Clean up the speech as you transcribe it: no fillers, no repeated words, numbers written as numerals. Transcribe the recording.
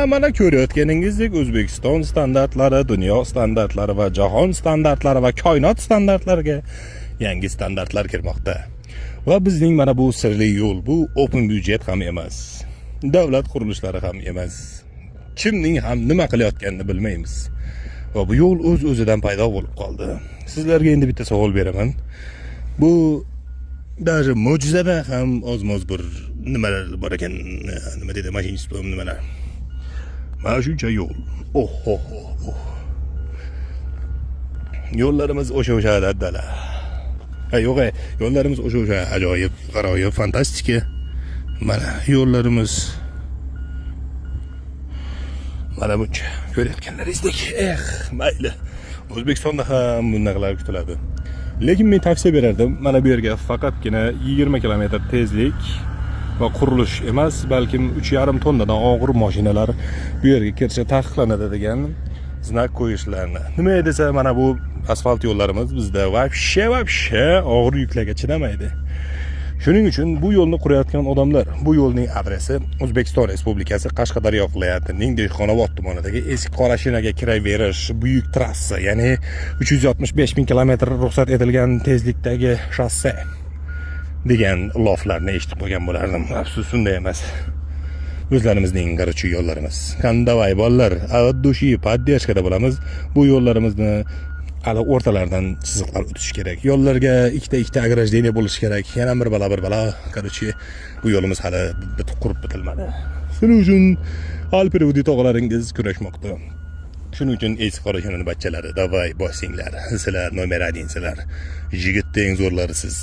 Mana, ko'rayotganingizdek, O'zbekiston standartlari, dunyo standartlari va jahon standartlari va koinot standartlariga yangi standartlar kirmoqda. Va bizning mana bu sirli yo'l, bu open budget ham emas, davlat qurilishlari ham emas. Kimning ham nima qilayotganini bilmaymiz. Va bu yo'l o'z o'zidan paydo bo'lib qoldi. Sizlarga endi bitta savol beraman. Bu даже mo'jizada ham ozmoz bir nimalar bor ekan, nima deydi, мошенничество, nimalar. Mana shuncha yo'l. Oh, oh, oh, oh. Yo'llarimiz o'sha o'sha dala. Ha, yo'q, ey, yo'llarimiz o'sha o'sha ajoyib, g'aroyib, fantastika. Mana yo'llarimiz mana buncha, ko'rayotganlaringizdek. Eh, mayli. O'zbekistonda ham bunaqalar kutiladi. Lekin men tavsiya berardim, mana bu yerga faqatgina 20 kilometr tezlik va qurilish emas, balkim 3,5 tonnadan og'ir mashinalar bu yerga kirishi taqiqlanadi degan знак qo'yishlarini. Nima desa, mana bu asfalt yo'llarimiz bizda вообще вообще og'ir yuklarga chidamaydi. Shuning uchun bu yo'lni qurayotgan odamlar, bu yo'lning adresi O'zbekiston Respublikasi Qashqadaryo viloyatining Dehqonobod tumanidagi Eski Qorashinaga kiraverish buyuk trassa, ya'ni 365 ming kilometr ruxsat etilgan tezlikdagi shosse degan loflarni eshitib qolgan bo'lardim. Afsus, unday emas. O'zlarimizning qarichi yo'llarimiz. Qani, давай, bolalar, от души поддержка da bo'lamiz. Bu yo'llarimizni hali o'rtalaridan chiziqlar o'tishi kerak. Yo'llarga ikkita ikkita ограждение bo'lishi kerak. Yana bir balo, bir balo. Короче, bu yo'limiz hali bitib, qurib bitilmadi. Shuning uchun Alperudi tog'alaringiz kurashmoqda. Shuning uchun Eski Qorashinani bachchalari, давай, bosinglar. Sizlar номер 1 sizlar. Yigitda eng zo'rlari siz.